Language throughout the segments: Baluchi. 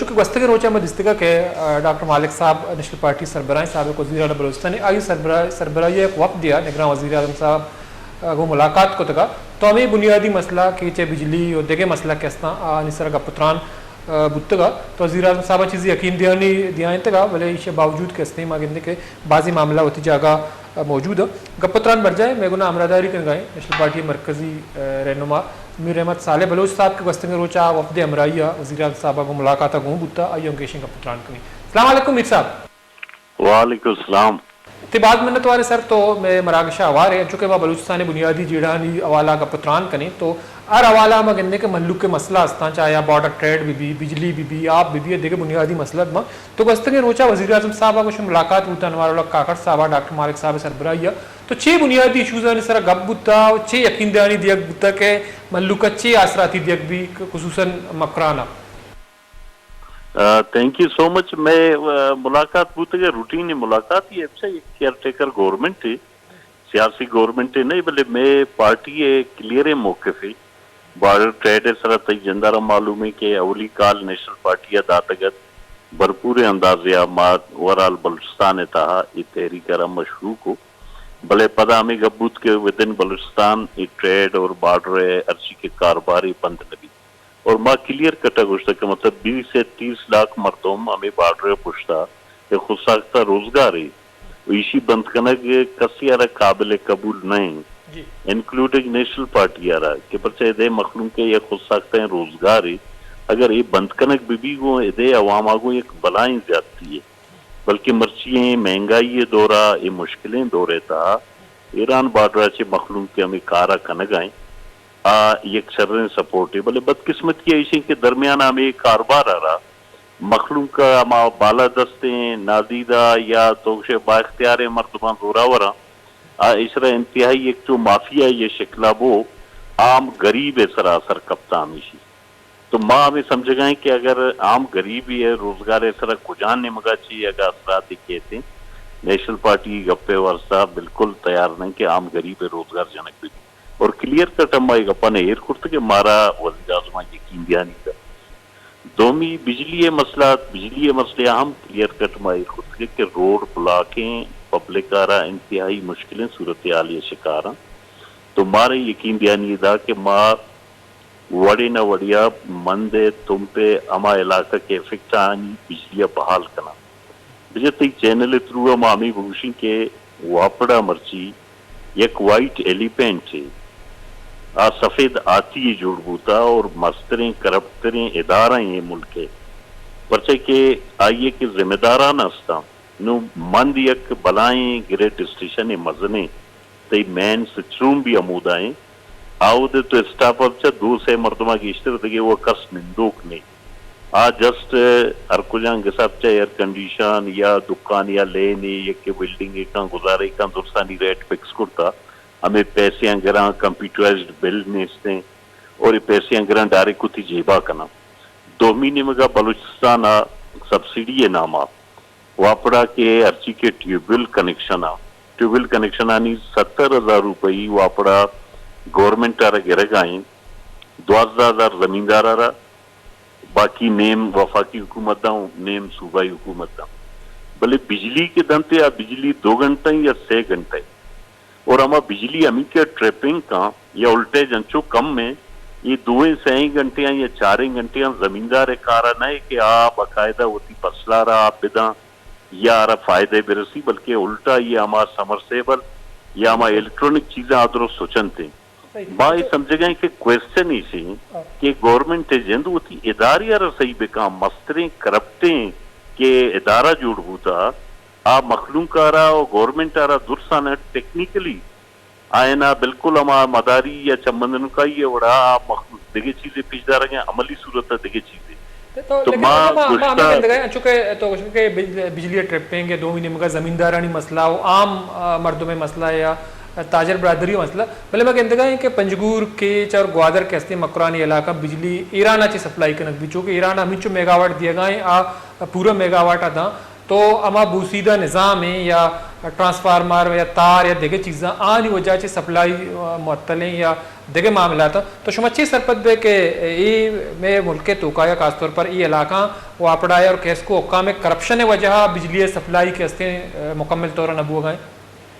چونکہ گوستگیں روچ ء ما دیستگ کہ، آ، ڈاکٹر مالک صاحب نیشنل پارٹی سربراہیں، سابق وزیر اعلی بلوچستان ء، آئی سربراہ-، سربراہی ء یک وفدے ء نگراں وزیر اعظم صاحب ء گوں ملاقات کتگ ء، تو ہمے بنیادی مسئلہ کہ چہ بجلی و دگہ مسئلہ کہ استاں، آنی سر ء گپ و تران، آ، بوتگ ء، تو وزیر اعظم صاحب ء چیزی یقین دہانی دیائینتگ ء، بلے ایشی ء باوجود کہ استیں ما گندیں کہ بعضی معاملہ وتی جاگہ ء موجود ء۔ گپ و تران برجاہ ء مئے گوں ہمراہداری کنگ ء ایں نیشنل پارٹی ء مرکزی، آ، رہنما میر احمد صالح بلوچ صاحب کہ گوستگیں روچ ء وفد ہمراہی ء وزیر اعظم صاحب ء گوں ملاقات ء گوں بوت ء، آئی ء ہم گیشیں گپ و تران کنیں۔ السلام علیکم میر صاحب۔ وعلیکم السلام۔ تے باز منت وارے سر تو مئے مراگش ء ہوار ئے، انچو کہ ما بلوچستان ء بنیادی جیڑہانی حوالہ ء گپ و تران کنیں تو ہر حوالہ ء ما گندیں کہ مھلوک ء مسئلہ استاں، چاہے آ بارڈر ٹریڈ بہ بی، بجلی بہ بی، آپ بہ بی، دگہ بنیادی مسئلہ بہ باں۔ تو گوستگیں روچ ء وزیر اعظم صاحب ء گوں شمئے ملاقات بوت، انوار الحق کاکڑ صاحب ء ڈاکٹر مالک صاحب ء سربراہی ء، تو چے بنیادی ایشوزانی سر ء گپ بوت ء چے یقین دہانی دیگ بوت کہ مھلوک ء چے آسراتی دیگ بی، خصوصاً مکران ء؟ آ، تھینک یو سو مچ۔ مئے، آ، ملاقات بوتگ ء روٹین ملاقات، یہ اچھا یک کیئر ٹیکر گورنمنٹ ہے، سیاسی گورنمنٹ ہے نہیں، بلے مئے پارٹی ء کلیئر موقف ہے۔ بارڈر ٹریڈ ء سرا تئی جندارا معلوم ہے کہ اولی کال نیشنل پارٹی ء داتگ ات، بھرپور اندازے ء ما اوورآل بلوچستان ء تہا اے تحریک ء را ما شروع کو، بلے پدا ہمیں گپ بوت کہ ودن بلوچستان اے ٹریڈ اور بارڈر ء ہرچی کہ کاروبار ء بند نہ بیت۔ اور ما کلیئر کٹ ء گوشتگ کہ مطلب بیس سے تیس لاکھ مردم ہمیں بارڈر ء پشتا کہ خود ساختہ روزگار ہے، و ایشی بند کنگ کسی ء را قابل قبول نہ انت، جی۔ انکلوڈنگ نیشنل پارٹی ء را کہ پرچہ ادے مخلوق ء یک خود ساختہ روزگار ہے، اگر اے بند کنگ بہ بی گوں ادے عوام ء گوں یک بلائیں زیادتی ہے، بلکہ مرچی ایں مہنگائی ء دور ء اے مشکلیں دور ء تہا ایران بارڈر ء چہ مخلوق کہ ہمیں کار ء کنگ ء انت، آ یک شریں سپورٹ ہے، بلے بدقسمتی ء ایش انت کہ درمیان ء ہمیں کاروبار ء را مخلوق ء ہما بالادستیں نادیدہ یا تو گشے با اختیاریں مردماں زوراوراں آ اشرا انتہائی یک چو مافیا ء شکلا بو عام غریب ء سرا اثر کپتا ہمیشی۔ تو ما ہمیں سمجھگائیں کہ اگر عام غریبی ء روزگار ء سرا کجان نیمگا چی اگا اثرات کیتیں، نیشنل پارٹی گپ ء واسطہ بالکل تیار نہیں کہ عام غریب ء روزگار جنگ بی۔ اور کلیئر کٹ ہم ما اے گپاں ایر کرت کہ مارا وزیر اعظم ء یقین دہانی دا۔ دومی بجلی ء مسئلہ، بجلی ء مسئلہ ہم کلیئر کٹ ما ایر کرت کہ روڈ بلاک ہیں، پبلک آرا انتہائی مشکلیں صورتحال ء شکار ہیں۔ تو مارا یقین دہانی دا کہ ما وڑے نہ وڑیا مند ء تمپ ء ہما علاقہ کہ افیکٹ آنی بجلی ء بحال کناں۔ بجا تئی چینل ء تھرو ء ما ہمے بگوشیں کہ واپڈا مرچی یک وائٹ ایلیفینٹ ہے، آ سفید ہاتھی ء جوڑ بوتا اور مستریں کرپٹ تریں ادارہ ہیں ملک ء، پرچہ کہ آئی ء کہ ذمہ داران استاں۔ نوں مند یک بلائیں گریڈ اسٹیشن ء مزنیں تئی مین سچروم بھی ہمودا ایں۔ آ اود ء تو اسٹاف ء چہ دو سے مردماں گیشتر دگہ وہ کس نندوک نے۔ آ جسٹ ہر کجاں گسا چہ ایئر کنڈیشن یا دکان یا لینے یا کہ ویلڈنگ کاں گزارے کاں درسانی ریٹ فکس کرتا۔ ہمیں پیسیاں گراں کمپیوٹرائزڈ بل نیستیں اور یہ پیسیاں گراں ڈائریکٹ کتی جیبا کناں۔ دومی نیمگا بلوچستان ء سبسڈی ء ناما واپڈا کہ ہرچی کہ ٹیوب ویل کنکشن ء، ٹیوب ویل کنکشن آنی ستر ہزار روپئی واپڈا گورنمنٹ ء را گرگ ء انت، دوازدہ ہزار زمیندار ء را، باقی نیم وفاقی حکومت داں، نیم صوبائی حکومت داں۔ بلے بجلی کہ دنت ء آ بجلی دو گھنٹہ یا سے گھنٹہ اور ہما بجلی ہمینکہ ٹریپنگ کاں یا ولٹیج انچو کم ایں، اے دوئیں سئیں گھنٹیاں یا چاریں گھنٹیاں زمیندار ء کارا نہ اے کہ آ باقاعدہ وتی فصل ء را آپ بداں یا آرا فائدہ برسی، بلکہ الٹا اے ہما سمرسیبل یا ہما الیکٹرانک چیزاں آ درست سچنت ایں۔ ما اے سمجھگائیں کہ کوئسچن ایش ایں کہ گورنمنٹ ء جند وتی ادارے ء را صحیح بکاں، مستریں کرپٹیں کہ ادارہ جوڑ بوتا، آ مخلوق ء را و گورنمنٹ ء را درساں ٹیکنیکلی آیانا بالکل ہما مداری یا چمبندنکائی ء وڑا آ مخلوق دگہ چیزے پیش دارگ ء عملی صورت ء دگہ چیزے۔ تو تو لیکن ما، ما، ما ہمیں گندگا ہیں، چونکہ تو گوشت کہ بج-، بجلی ٹرپنگ یا دومی نیمگا زمیندارانی مسئلہ و عام، آ، مردم مسئلہ یا تاجر برادری مسئلہ، بلے ما گندگا ہیں کہ پنجگور، کیچ اور گوادر کے ہستے مکرانی علاقہ بجلی ایران چے سپلائی کنگ بھی، چونکہ ایران ہمینچو میگاواٹ دیگا ہیں، آ پورا میگاواٹ آ داں۔ تو ہما بوسیدہ نظام ایں یا ٹرانسفارمر یا تار یا دگہ چیزاں، آنی وجہ چہ سپلائی، آ، معطل ایں یا دگہ معاملات ایں۔ تو شما چے سرپد بے کہ اے مئے ملک ءِ توکا یا خاص طور پر اے علاقہ واپڈا ءِ اور کیسکو حکام ءِ کرپشن ءِ وجہ ءَ بجلی ءِ سپلائی کہ استیں، آ، مکمل طور ءَ نہ بوگا ایں؟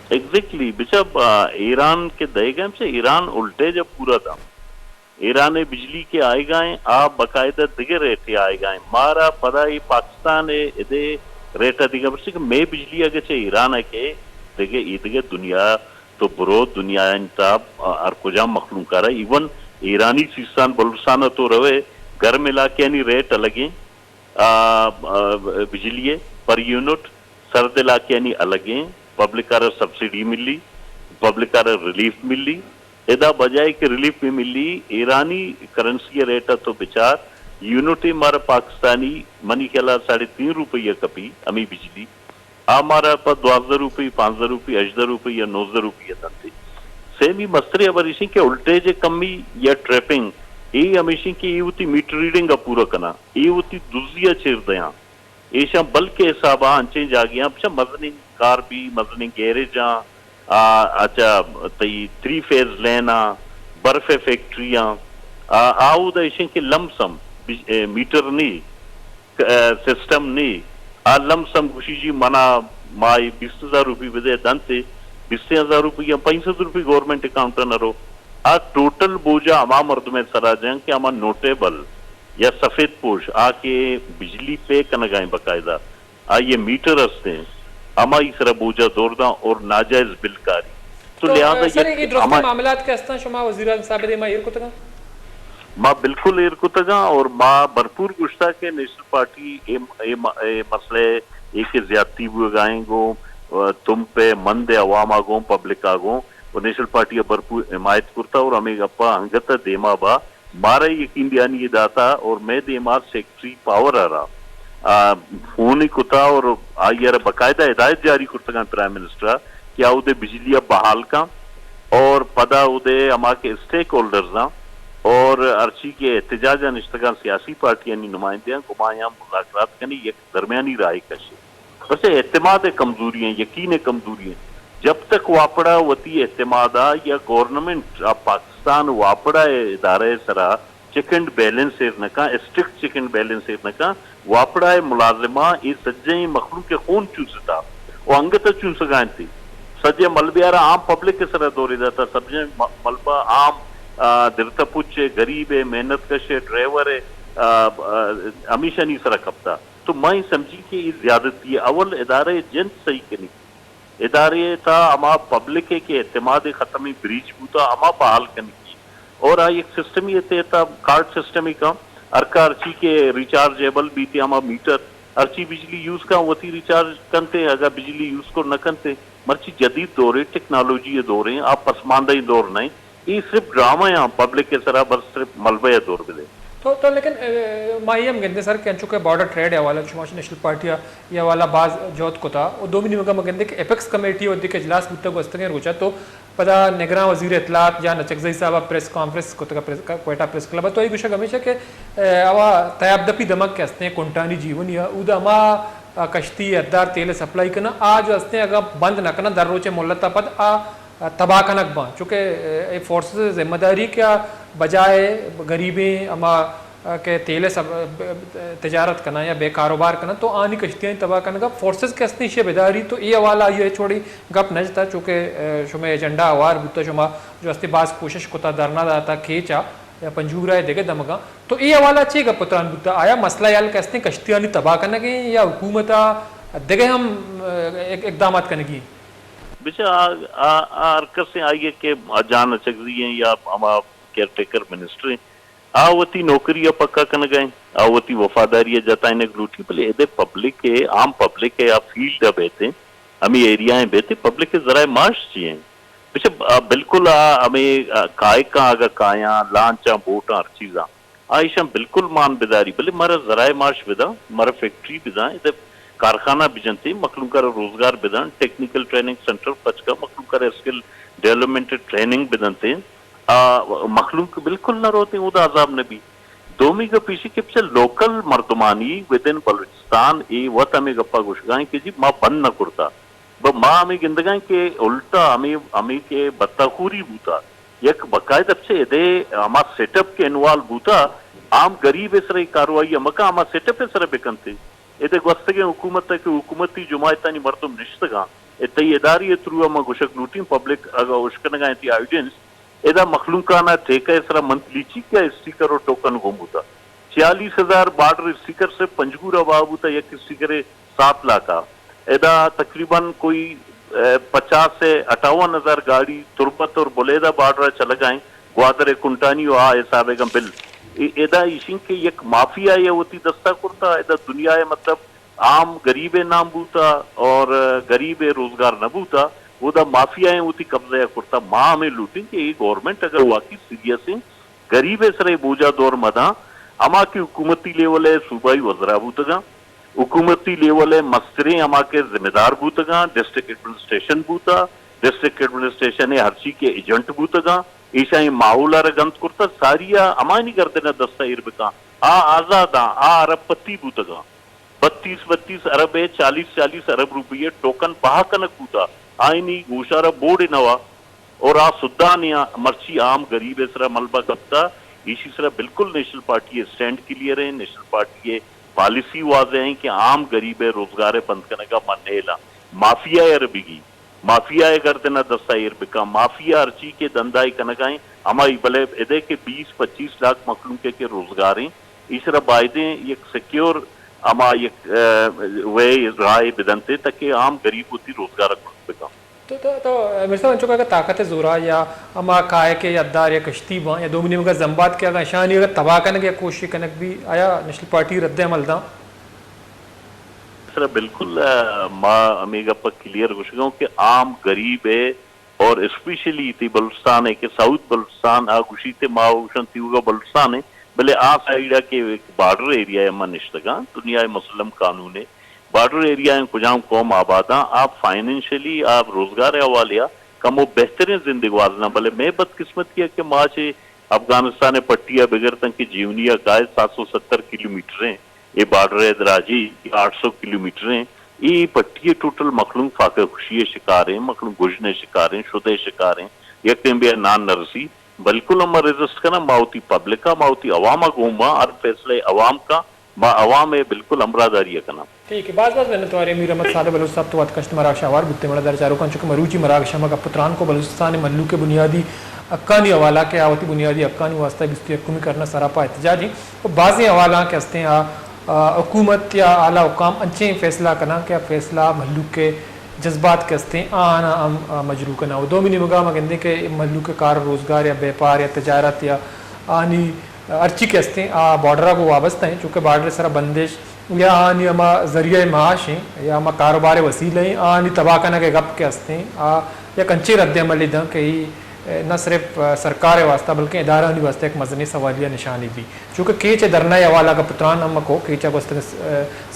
ایگزیکٹلی، بچا، آ، ایران کہ دئیگا ایں، بچا ایران الٹے جا پورا دا۔ ایران ءِ بجلی کہ آئیگا ایں، آ باقاعدہ دگہ ریٹے آئیگا ایں۔ مارا پدا اے پاکستان ءِ ادے ریٹ ءَ دیگا، پرچہ کہ مئے بجلی اگہ چہ ایران ءَ کہ دگہ، اے دگہ دنیا تو برو، دنیا ءِ انت، آ، ہر کجام مخلوق ءَ را، ایون ایرانی سیستان بلوچستان ءَ تو روئے، گرم علاقیانی ریٹ الگ ایں۔ آ، آ، بجلی ءِ پر یونٹ، سرد علاقیانی الگیں، پبلک ءَ را سبسڈی ملی، پبلک ءَ را ریلیف ملی۔ ادا بجائے کہ ریلیف بہ ملی، ایرانی کرنسی ءِ ریٹ ءَ تو بچار، یونٹ ءَ مارا پاکستانی، منی خیال ءَ ساڑھے تین روپیہ کپی ہمے بجلی، آ مارا پہ دوازدہ روپی، پانزدہ روپی، ہژدہ روپی یا نوزدہ روپی دنتے۔ سیمی مستریں ہبر ایشیں کہ الٹیج ءِ کمی یا ٹریپنگ، اے ہمیشیں کہ اے وتی میٹر ریڈنگ ءَ پورا کناں، اے وتی دزی ءَ چیر دیاں۔ ایشاں بلک ءِ حساب ءَ انچیں جاگہاں، پچا مزنیں کار بی، مزنیں گیریجاں، آ، اچھا، تئی تھری فیز لین آں، برف ءِ فیکٹری آں، آ، آ اودا ایشیں کہ لم سم بج-، اے، میٹر نی، ک-، اے، سسٹم نی، آ لم سم گوشی جی منا ماہی بیست ہزار روپی بدے، دنتے بیست ہزار روپی یا پنچ سد روپی گورنمنٹ اکاؤنٹ ءَ نہ رو۔ آ ٹوٹل بوجھ ءَ ہما مردم ءِ سرا جنگ کہ ہما نوٹیبل یا سفید پوش، آ کہ بجلی پے کنگا ایں باقاعدہ، آئی ءِ میٹر ہستیں، ہمائی سرا بوجھ ءَ دور داں اور ناجائز بل کاری۔ تو تو، لہذا سر، یک اے درستیں ہما معاملات کہ ہستاں، شما وزیر اعظم صاحب ءِ دیما ایر کتگاں؟ ما بالکل ایر کتگاں اور ما بھرپور گوشتا کہ نیشنل پارٹی اے، اے م-، اے مسئلہ اے کہ زیادتی بوگا ایں گوں، آ، تمپ ءِ مند ءِ عوام ءَ گوں، پبلک ءَ گوں، و نیشنل پارٹی ءَ بھرپور حمایت کرتا اور ہمے گپا انگت ءَ دیما با۔ مارا یقین دہانی داتا اور مئے دیما سیکرٹری پاور ءَ را، آ، فون کتا اور آئی ءَ را باقاعدہ ہدایت جاری کرتگاں پرائم منسٹر ءَ کہ آ اودے بجلی ءَ بحال کن اور پدا اودے ہما کہ اسٹیک ہولڈرز آں اور ہرچی کہ احتجاج ءَ نشتگاں سیاسی پارٹیانی نمائندہ آں، گمایاں مذاکرات کنی، یک درمیانی راہے کشی۔ بس اعتماد ءِ کمزوری ایں، یقین ءِ کمزوری ایں۔ جب تک واپڈا وتی اعتماد ءَ یا گورنمنٹ آف پاکستان واپڈا ءِ ادارہ ءِ سرا چیک اینڈ بیلنس ایر نہ کن، اسٹرکٹ چیک اینڈ بیلنس ایر نہ کن، واپڈا ءِ ملازماں اے سجہیں مخلوق ءِ خون چوستا و انگت ءَ چوسگا انت۔ سجہیں ملبے ءَ را عام پبلک ءِ سرا دورے داتا، سجہیں م-، ملبہ عام، آ، درتہ پچ ءِ، غریب ءِ، محنت کش ءِ، ڈرائیور ءِ، آ، آ، ہمیشانی سرا کپتا۔ تو ما اے سمجھی کہ اے زیادتی ءِ اول ادارہ ءِ جند صحیح کنگی، ادارے ءِ تھا ہما پبلک ءِ کہ اعتماد ءِ ختم ءِ، بریچ بوتا، ہما بحال کنگی اور آ یک سسٹمی ءِ تحت ءَ، کارڈ سسٹم ءِ کن، ہر کا ہرچی کہ ریچارجیبل بیت ہما میٹر، ہرچی بجلی یوز کن وتی ریچارج کنتے، اگاں بجلی یوز کر نہ کنتے۔ مرچی جدید دورے، ٹیکنالوجی ءِ دورے، آ پسماندہ ءِ دور نہ ایں۔ اے صرف ڈرامہ آں، پبلک ءِ سرا بس صرف ملبہ ءَ دور بدے۔ تو، تو لیکن، اے، ما اے ہم گندیں سر کہ انچو کہ بارڈر ٹریڈ ءِ حوالہ شما چہ نیشنل پارٹی ءَ اے حوالہ باز جہد کتا، و دومی نیمگا ما گندیں کہ ایپکس کمیٹی ءِ وھدے کہ اجلاس بوتگ گوستگیں روچا، تو پدا نگراں وزیر اطلاعات جان اچکزئی صاحب ءَ پریس کانفرنس کتگ پریس، کوئٹہ پریس کلب ءَ، تو اے گوشگ ہمیش کہ، اے، ہوا تیاب دپی دمگ کہ ہستیں کنٹانی جیونی ءَ، اودا ہما، آ، کشتی ادار تیل ءِ سپلائی کناں، آ جو ہستیں اگاں بند نہ کناں در روچ ءِ مہلت ءَ پد آ تباہ کنگ باں، چونکہ اے فورسز ءِ ذمہ داری کہ آ بجائے غریبیں ہما کہ تیل ءِ سب-، تجارت کناں یا بے کاروبار کناں تو آنی کشتیانی تباہ کنگ ءَ فورسز کہ ہستیں ایشی ءَ بداری تو اے حوالہ آئی ءَ ہچ وڑیں گپ نہ جتا، چونکہ شمئے ایجنڈا ہوار بوتا، شما جو ہستے باز کوشش کتا، دھرنا داتا کیچ ءَ یا پنجگور ءَ دگہ دمگاں، تو اے حوالہ چے گپ ءُ تران بوتا؟ آیا مسئلہ ءِ حل کہ ہستیں کشتیانی تباہ کنگ ءَ یا حکومت ءَ دگہ ہم اقدامات کنگی؟ بچا آ، آ، آ ہر کسیں آئی ءَ کہ جان اچکزئی ایں یا ہما کیئر ٹیکر منسٹر ایں، آ وتی نوکری ءَ پکا کنگ ءَ ایں، آ وتی وفاداری ءَ جتائینگ لوٹی، بلے ادے پبلک ءَ، عام پبلک ءَ آ فیلڈ ءَ بیت ایں، ہمے ایریا ءَ بیت ایں، پبلک ءِ ذرائع معاش چی ایں؟ بچا، آ، بالکل آ ہمے، آ، کائکاں اگاں کایاں، لانچاں، بوٹاں، ہر چیزاں۔ آ ایشاں بالکل مان بداری، بلے مارا ذرائع معاش بداں، مارا فیکٹری بداں، ادے کارخانہ بجنتے، مخلوق ءَ را روزگار بداں، ٹیکنیکل ٹریننگ سینٹر پچ کن، مخلوق ءَ را اسکل ڈیولپمنٹ ٹریننگ بدنتے، آ مخلوق بالکل نہ روتے، اودا عذاب نہ بی۔ دومی گپ ایشی کہ بچا لوکل مردمانی ودن بلوچستان اے وت ہمے گپا گوشگا ایں کہ جی ما بند نہ کرتا۔ ب-، ما ہمے گندگائیں کہ الٹا ہمے، ہمے کہ بتاخوری بوتا، یک باقاعدہ چہ ادے ہما سیٹ اپ کہ انوالو بوتا، عام غریب ءِ سرا اے کاروائی ءَ مکن، ہما سیٹ اپ ءِ سرا بکنتے۔ ادے گوستگیں حکومت ءَ کہ حکومتی جماعتانی مردم نشتگاں، ادے تئی ادارے ءِ تھرو ءَ ما گوشگ لوٹیں، پبلک اگاں اشکنگا انت ایویڈنس، ادا مخلوقانہ ٹھیکہ ءِ سرا منتھلی چیک یا اسٹیکر و ٹوکن گون بوتا۔ چھیالیس ہزار بارڈر اسٹیکر صرف پنجگور ءَ بہا بوتا، یک اسٹیکر ءِ سات لاکھ ءَ۔ ادا تقریباً کوئی، اے، پچاس سے اٹھاون ہزار گاڑی تربت اور بلیدہ بارڈر ءَ چلگا ہیں، گوادر ءِ کنٹانی و آ حساب ءَ گاں بل۔ اے، ادا ایشیں کہ یک مافیا ءَ وتی دستا کرتا، ادا دنیا ءَ مطلب عام غریب ءِ نام بوتا اور غریب ءِ روزگار نہ بوتا، اودا مافیا ءَ وتی قبضہ ءَ کرتا۔ ما ہمیں لوٹیں کہ اے گورنمنٹ اگر واقعی سیریس ہیں، غریب ءِ سرا بوجا دور مداں، ہما کہ حکومتی لیول ءِ صوبائی وزراء بوتگاں، حکومتی لیول ءِ مستریں ہما کہ ذمہ دار بوتگاں، ڈسٹرکٹ ایڈمنسٹریشن بوتا، ڈسٹرکٹ ایڈمنسٹریشن ءِ ہرچی کہ ایجنٹ بوتگاں، ایشاں اے ماحول ءَ را گند کرتا، ساری ءَ ہمایانی گردن ءَ دست ءَ ایر بکاں۔ آ آزاداں، آ ارب پتی بوتگاں۔ بتیس بتیس ارب ءِ، چالیس چالیس ارب روپی ءِ ٹوکن بہا کنگ بوتا، آئینی گوشارا بورڈ نوا اور آ سدھا نیا۔ مرچی عام غریب ءِ سرا ملبہ کپتا، ایشی سرا بالکل نیشنل پارٹی ءِ اسٹینڈ کلیئر ہیں، نیشنل پارٹی ءِ پالیسی واضح ہیں کہ عام غریب ءِ روزگار ءِ بند کنگا من نیلاں، مافیا ءَ ربیگی، مافیا ءِ گردن ءَ دست ءَ ایر بکاں، مافیا ہرچی کہ دندائی کنگا ہیں ہمائی، بلے ادے کہ بیس پچیس لاکھ مخلوق ءِ کہ روزگار ہیں، ایشرا بائدیں یک سیکیور ہما یک، اے، وے راہ بدنتے تاکہ عام غریب وتی روزگار ءَ کرت بکن۔ تو، تو، تو، مرزا انچو کہ اگر طاقت زورا یا ہما کائے کہ یدار یا کشتی باں یا دومی نیمگا زمبات کہ اگر اشانی اگر تباہ کنگ یا کوشش کنگ بھی، آیا نیشنل پارٹی رد عمل داں؟ سر، بالکل، اے، ما ہمیں گپ کلیئر گوشگوں کہ عام غریب ہے، اور اسپیشلی تئی بلوچستان ءَ کہ ساؤتھ بلوچستان آ گوشیت، ما گوشاں تیوگا بلوچستان ءَ، بلے آ سائیڈ ءَ کہ ایک بارڈر ایریا ءَ من نشتگاں، دنیا ءِ مسلم قانون ءَ بارڈر ایریا ءَ کجام قوم آباداں، آ فائنینشلی، آ روزگار ءِ حوالے ءَ کمو بہتریں زندگ گوازناں، بلے مئے بدقسمتی ءَ کہ ما چہ افغانستان ءِ پٹی ءَ بگر تاں کہ جیونی ءَ کائے سات سو ستر کلومیٹر ایں، اے بارڈر ءِ دراجی آٹھ سو کلومیٹر ایں، اے پٹی ءِ ٹوٹل مخلوق فاقہ کشی ءِ شکار ایں، مخلوق گژن ءِ شکار ایں، شد ءِ شکار ایں، یک ٹیمبے ءَ نان نہ رسی۔ بالکل ہم ما ریزسٹ کناں، ما وتی پبلک ءَ، ما وتی عوام ءَ گوں باں، ہر فیصلہ ءَ عوام کاں، ما عوام ءِ بالکل ہمراہداری ءَ کناں۔ ٹھیک ہے، باز باز منت واریں میر احمد صادق بلوچ صاحب، تو وت کشت مراگش آوار بوتے۔ مڑا در چاروکاں چونکہ مروچی مراگش ہم گپ و تران کو بلوچستان ءِ مھلوک ءِ بنیادی حقانی حوالہ کہ آ وتی بنیادی حقانی واسطہ بیست و یکمی کرن ءَ سراپا احتجاج ایں۔ و بازیں حوالہ کہ ہستیں آ، آ، حکومت یا اعلیٰ حکام انچیں فیصلہ کناں کہ آ فیصلہ مھلوک ءِ جذبات کہ ہستیں آہاں ہم، آ، مجروح کناں۔ و دومی نیمگا ما گندیں کہ مھلوک ءِ کار و روزگار یا بیپار یا تجارت یا آنی ہرچی کہ ہستیں آ بارڈر ءَ گوں وابستہ ایں، چونکہ بارڈر ءِ سرا بندش یا آنی ہما ذریعہ معاش ایں یا ہما کاروبار ءِ وسیلہ ایں، آنی تباہ کنگ ءِ گپ کہ ہستیں، آ یک انچیں رد عملے داں کہ ای نہ صرف سرکار ءِ واسطہ بلکیں ادارہانی واسطہ یک مزنیں سوالیہ نشانے بی۔ چونکہ کیچ ءِ دھرنا ءِ حوالہ گپ و تران ہم کو، کیچ ءَ گوستگیں س-،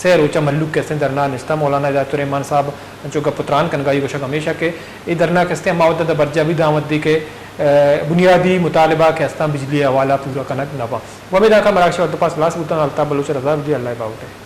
سہ روچ ءَ مھلوک کہ ہستیں دھرنا ءَ نشتہ، مولانا ہدایت الرحمن صاحب انچو گپ و تران کنگا ای گوشگ ہمیش ایں کہ اے دھرنا کہ ہستیں ہما وھد ءَ برجاہ بی داں وھدے کہ، اے، بنیادی مطالبہ کہ ہستاں بجلی ءِ حوالہ پورا کنگ نہ باں۔ و ہمے دانکہ مراگش ءِ وقت ءِ پاس ہلاس بوتاں، الطاف بلوچ ءَ رضا بدی، اللہ ءِ باہوٹ ءَ۔